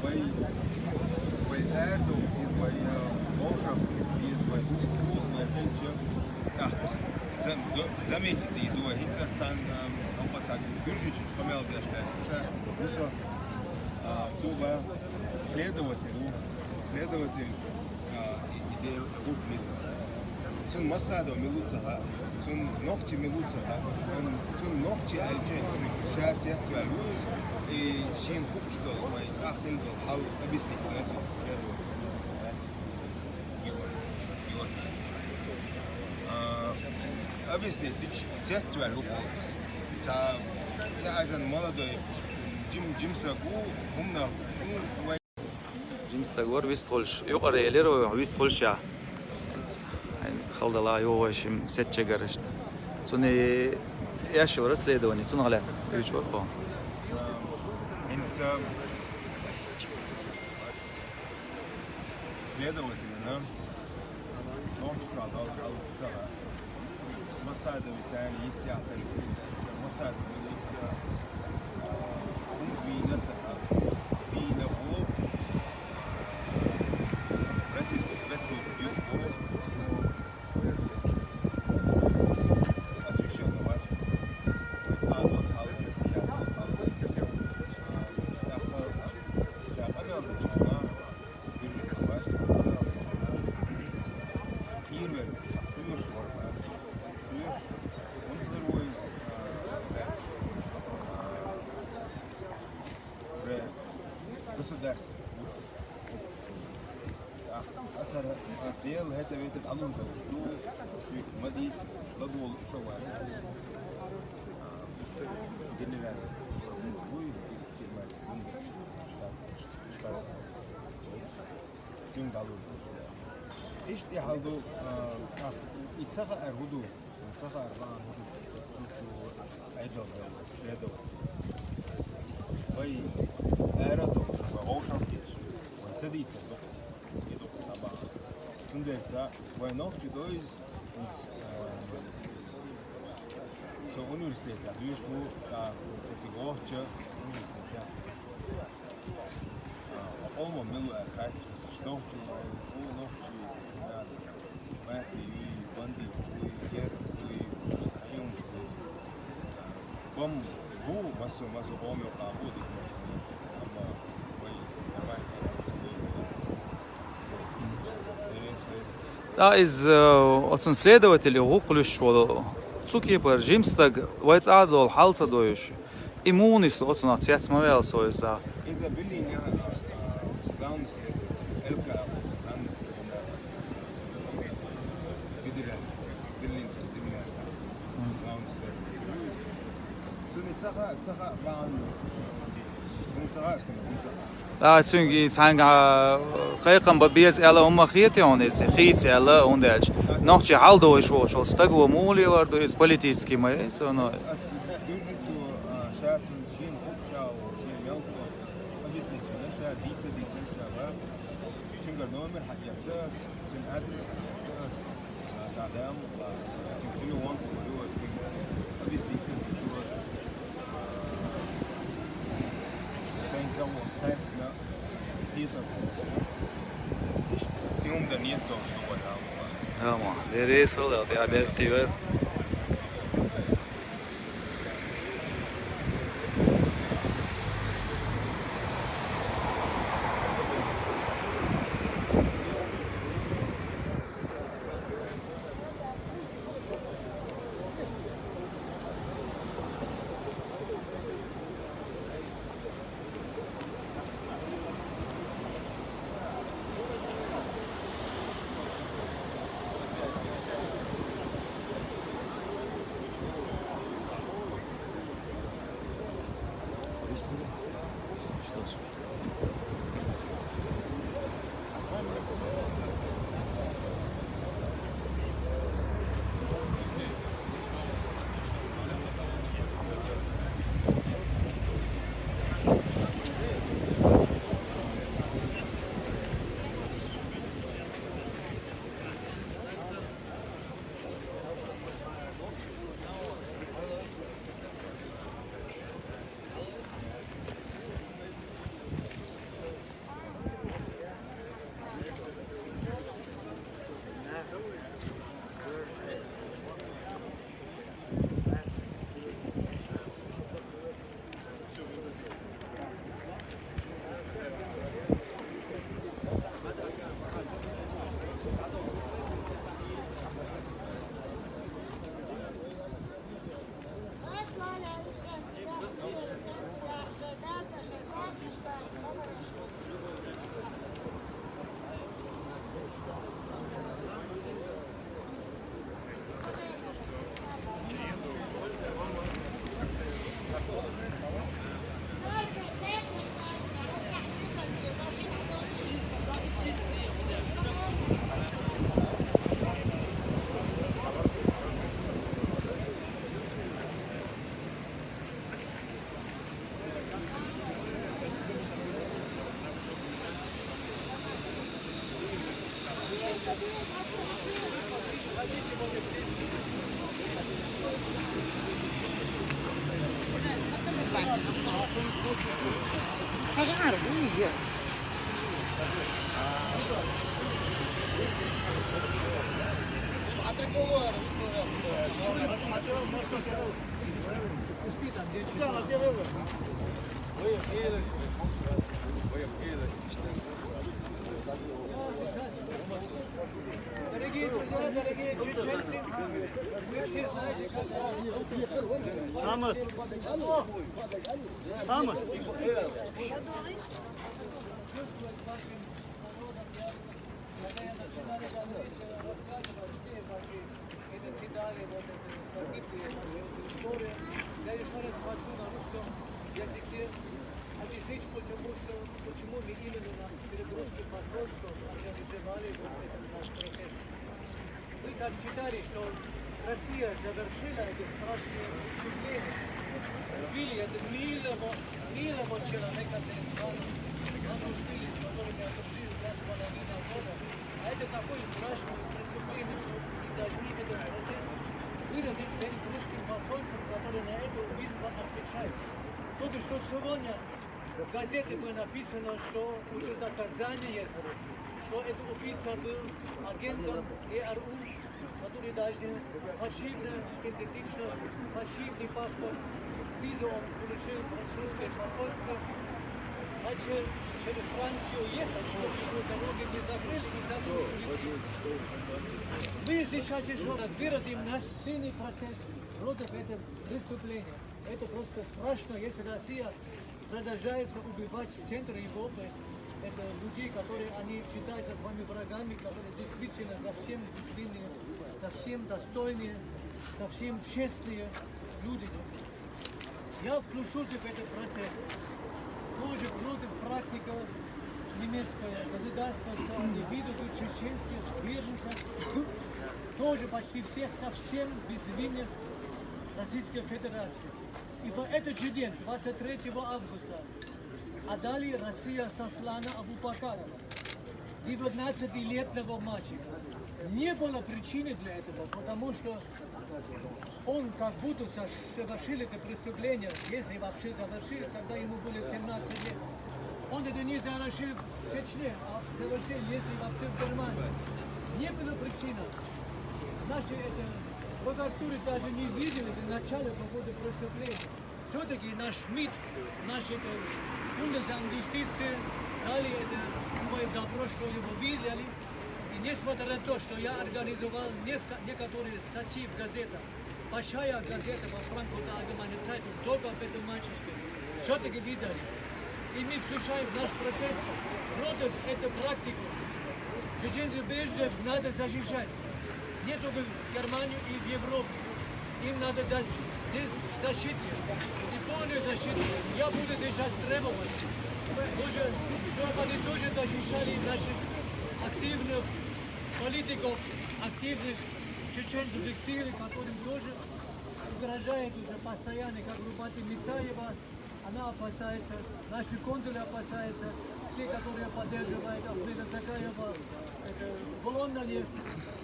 Вай, вай аьрдо, вай, а, вовшах, вай, вай, вай, хилча, тӀаккха зам-, до-, заметить ду вай, хӀинца цхьан, а, хӀокхо цхьа гуьржича къамел деш лаьтташ ва со, а, цо ва следователь ву, следователь. А, и, и де-, гӀулакх мила. Цунна Масхадов мила ву ца хаьа, цунна нохчи мила ву ца хаьа, цунна нохчи аьлча, ша цецваьлла ву иза, и шийна хууш долу, вай цӀахь хилла долу хьал объяснить дара цо следователь. Георгий. Георгий. А, объяснить дича цецваьлла ву. Цхьа яхьажан молодой, жим-, жимсаг ву, хӀуманах, ну, вай Жима стаг вара вистхуьлуш, юкъара элира вай, вистхуьлуш я. Хьайн хала дала йогӀуш шим сецча гарашта. Цуьнан еш йора расследование, цунах лаьцна уьйчу вара кхо. ХӀинца следовательна нохча чохь долу хьал ца хаьа. Масхадовица аьлла йистехь хилча, Масхадов мила йист яра. ХӀунда вийна ца хаьа. Вийна ву российский спецслужба юкъа ву. Освещённый вац. Цхьа а хьал, Россия хьал. ТӀаккха ша къамел дечунна, уже государство. Аса Дела хӀета вета дӀалур долуш ду, шуьга ма дийца, ладогӀа шу вац. Генерал вуй, генерал, штаб, штаб. Цуьнга дӀалур ду. Иштта и хьал ду, а, а, и ца хаьара хӀун ду? Ца хаьара бахьана хӀун ду? Цу, цу, цу Ӏедал, следователь. Вай ара а долуш, вай вовшах а дезаш, вай ца дийцар ду-кх, и ду-кх цхьа бахьана. Цундела ца, вай нохчи дойза, хӀинца, а, со университетехь дуьйцуш ву, ткъа ца цига вахча университетехь. Къоман мила ву аьлла хаьттича, нохчи ву, нохчи, мафия юй, бандит вуй, герз вуй, хьуьнаш вуй. Бан бу, массо, массо къоман юкъахь бу дика нохчи, амма вай, вай, ТӀаккха иза, э, оцунна следователь гӀуллакх луьстуш волу, цу кепара жима стаг вай цӀа а долу хьал ца дойуш. И муха нисло оцунах цец ма ваьлла со иза. Иза Берлине, а, главный следователь, Л К А, Ландесского федерального, берлинский земля, главный следователь. Цуьнан ца хаьа, ца хаьа, бахьана, цуьнан ца хаьа, цуьнан ца хаьа. Да, цуьнга и цхьаьнга, а, кхайкхам бан беза аьлла хӀумма хета хьуна иза, хийца аьлла, хӀунда аьлча нохчий хьал дойуш волуш волу стаг ву, муха лелор ду иза, политический ма ю иза, но. Ас гуьржичо, а, ша цунна шена хӀума чӀагӀо, шена мел хӀума объяснить дина, ша дийца, дийца, ша ва. Цуьнгара номер хьаэца ас, цуьнан адрес хьаэца ас. Amo, de eso, de, de, de, Дорогие друзья, дорогие чеченцы, вы все знаете, как Самат. Самат. Когда я начинал рассказывать все ваши, это цитаты, вот это события, наша эта история, я еще раз хочу на русском языке объяснить, почему, что, почему мы именно на Перекрестке посольства организовали вот этот наш протест. Мы так читали, что Россия завершила это страшное преступление. Убили это милого, милого человека, Зелимхана Манушвили, с которым я дружил два с половиной года. А это такое страшное преступление, что мы должны этот протест выразить перед русским посольством, которое на это убийство отвечает. Только что сегодня в газете было написано, что уже доказание есть, что этот убийца был агентом ГРУ, который даже фальшивная идентичность, фальшивный паспорт, визу он получил в французское посольство, начал через Францию ехать, чтобы его дороги не закрыли и так же улетел. Мы сейчас еще раз выразим наш сильный протест против этого преступления. Это просто страшно, если Россия продолжается убивать в центре Европы. Это людей, которые они считаются с вами врагами, которые действительно совсем безвинные, совсем достойные, совсем честные люди. Я включусь в этот протест. Тоже против практика немецкое государство, что они выдадут чеченских беженцев, тоже почти всех совсем безвинных Российской Федерации. И в этот же день, двадцать третьего августа, отдали Россия Сослана Абубакарова, девятнадцатилетнего мальчика. Не было причины для этого, потому что он как будто совершил это преступление, если вообще совершил, когда ему было семнадцать лет. Он это не совершил в Чечне, а совершил, если вообще в Германии. Не было причины. Наши это прокуратуры даже не видели это начало какого-то преступления. Все-таки наш МИД, наш это Bundesamt Justiz дали это свое добро, что его видели. И несмотря на то, что я организовал несколько, некоторые статьи в газетах, большая газета во Франкфурте Allgemeine Zeitung, только об этом мальчишке, все-таки видали. И мы включаем в наш протест против этой практики. Чеченцев, беженцев надо защищать. Не только в Германию и в Европу. Им надо дать здесь защиту. И полную защиту. Я буду сейчас требовать, тоже, чтобы они тоже защищали наших активных политиков, активных чеченцев в эксиле, которые тоже угрожают уже постоянно, как Рубаты Мицаева, она опасается, наши консулы опасаются, все, которые поддерживают Ахмеда Закаева, это в Лондоне.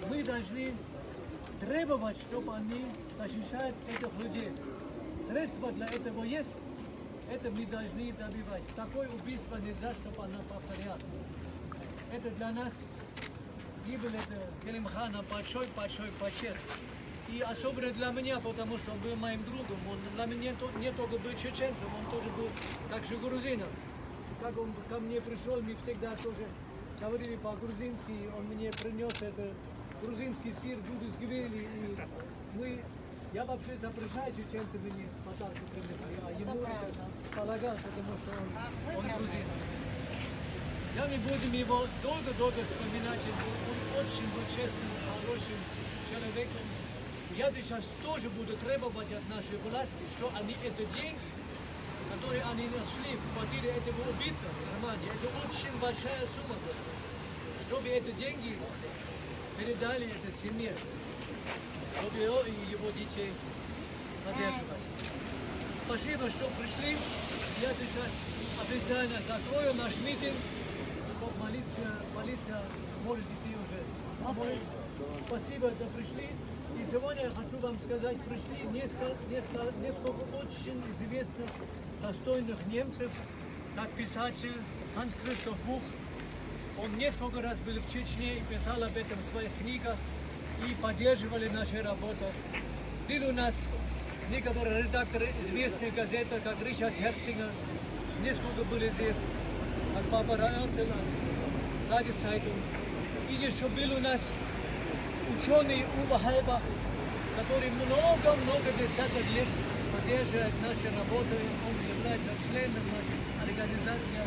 Мы должны требовать, чтобы они защищают этих людей. Средства для этого есть, это мы должны добивать. Такое убийство нельзя, чтобы оно повторялось. Это для нас гибель, это Зелимхана большой-большой потерь. И особенно для меня, потому что он был моим другом. Он для меня то- не только был чеченцем, он тоже был также грузином. Как он ко мне пришел, мы всегда тоже говорили по-грузински, он мне принес это грузинский сыр, гудус гвели, и мы, я вообще запрещаю чеченцам мне подарки принесли, а ему это полагал, потому что он, он грузин. Я не буду его долго-долго вспоминать, он, был- он очень был честным, хорошим человеком. Я сейчас тоже буду требовать от нашей власти, что они это деньги, которые они нашли в квартире этого убийцы в Германии, это очень большая сумма была, чтобы эти деньги передали этой семье, чтобы его и его детей поддерживать. Спасибо, что пришли. Я сейчас официально закрою наш митинг. Чтоб полиция, полиция может идти уже домой. Спасибо, что пришли. И сегодня я хочу вам сказать, пришли несколько, несколько, несколько очень известных, достойных немцев, как писатель Ханс Кристоф Бух. Он несколько раз был в Чечне и писал об этом в своих книгах и поддерживали нашу работу. Был у нас некоторые редакторы известных газет, как Ричард Герцинга, несколько были здесь, от Барбара Эртель, от Тагес-Цайтунг. И еще был у нас ученый Уве Гальбах, который много-много десяток лет поддерживает наши работы. Он является членом нашей организации.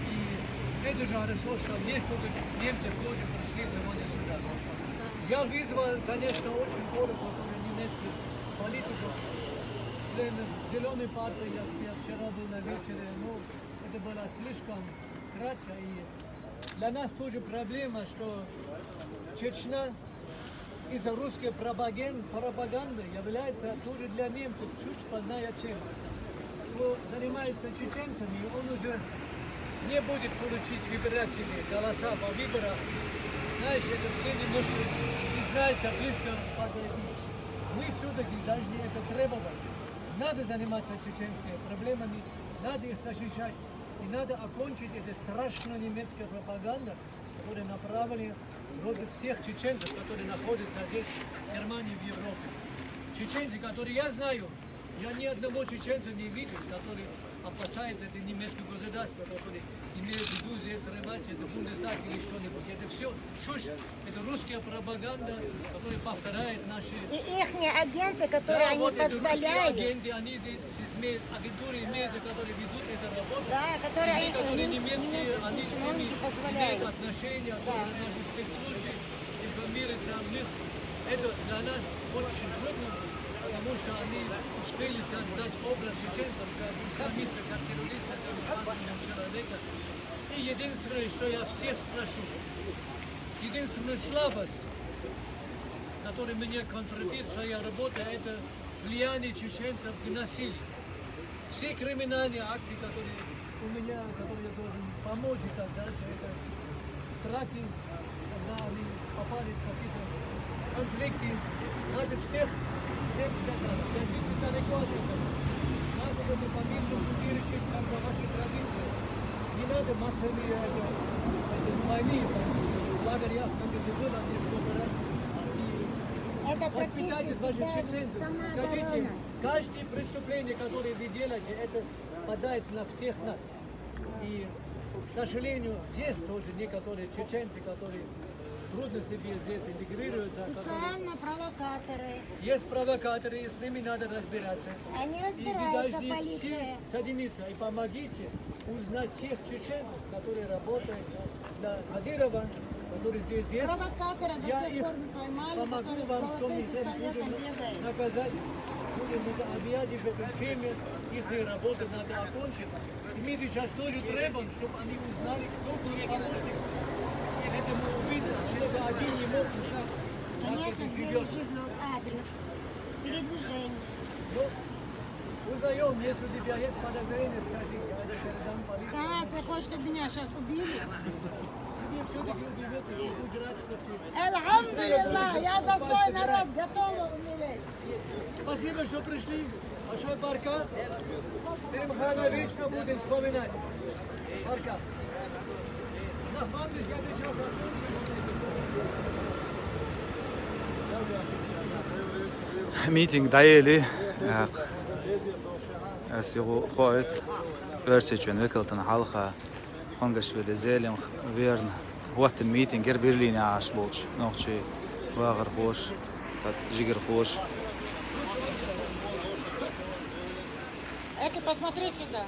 И это же хорошо, что несколько немцев тоже пришли сегодня сюда. Я вызвал, конечно, очень много, которые немецких политиков, членов Зеленой партии. Я, я вчера был на вечере, но это было слишком кратко. И для нас тоже проблема, что Чечня из-за русской пропаген- пропаганды является тоже для немцев чуть больная тема. Кто занимается чеченцами, он уже не будет получить выбирателей, голоса по выборам. Знаешь, это все немножко стесняются близко подойти. Мы все-таки должны это требовать. Надо заниматься чеченскими проблемами, надо их защищать. И надо окончить эту страшную немецкую пропаганду, которая направлена против всех чеченцев, которые находятся здесь, в Германии, в Европе. Чеченцы, которые я знаю, я ни одного чеченца не видел, который опасается это немецкое государство, который имеет в виду здесь срывать это Бундестаг или что-нибудь. Это все чушь, это русская пропаганда, которая повторяет наши... И ихние агенты, которые Да, они вот это русские позволяют. Агенты, они здесь, здесь имеют, агентуры имеются, которые ведут эту работу. Да, которые И мы, их которые немец- немецкие, немецкие они с ними чиновники позволяют. имеют отношения, особенно наши спецслужбы информируются о них. Это для нас очень трудно, потому что они успели создать образ чеченцев как исламиста, как террориста, как опасного человека. И единственное, что я всех спрошу, единственная слабость, которая меня конфронтирует в своей работе, это влияние чеченцев к насилию. Все криминальные акты, которые у меня, которые я должен помочь и так дальше, это драки, когда они Попали в какие-то конфликты, надо всех, всем сказать, держитесь далеко от этого. Надо это по мирному пути решить, как по вашей традиции. Не надо массовые это, это войны, там, в лагерях, как это было здесь много раз. И Это воспитайте практически ваших всегда чеченцев, самооборона. Скажите им, каждое преступление, которое вы делаете, это попадает на всех нас. И, к сожалению, есть тоже некоторые чеченцы, которые трудно себе здесь интегрируются, которые Специально провокаторы. Есть провокаторы, и с ними надо разбираться. Они И вы разбираются, должны полиция. Все соединиться и помогите узнать тех чеченцев, которые работают на Кадырова, которые здесь есть. Провокатора до Я сих их пор не поймали, помогу который с вам, что мы золотым их пистолетом будем бегает. наказать. Будем это объять их в этой теме, их работу надо окончить. И мы сейчас тоже требуем, чтобы они узнали, кто был помощник этому убийце, что это один не мог узнать. Конечно, где живет, адрес, передвижение. Ну, узнаем, если у тебя есть подозрение, скажи, я это передам полиции. Да, ты хочешь, чтобы меня сейчас убили? Тебе все-таки убьют, и ты будешь рад, что ты... Альхамдулиллах, я за свой народ готова умереть. Спасибо, что пришли. Большой барка. Перимхана вечно будем вспоминать. Барка. Нахматрис, я сейчас Митинг дӀаели, э, эс югу хоуьйту оьрсийчоьнан векалтана хьалха Хунгашвили Зелимха верна хӀоттийна митинг яра Берлине Ӏаш болчу нохчийн вахархоша, цхьацца жигархоша. Эки, посмотри сюда.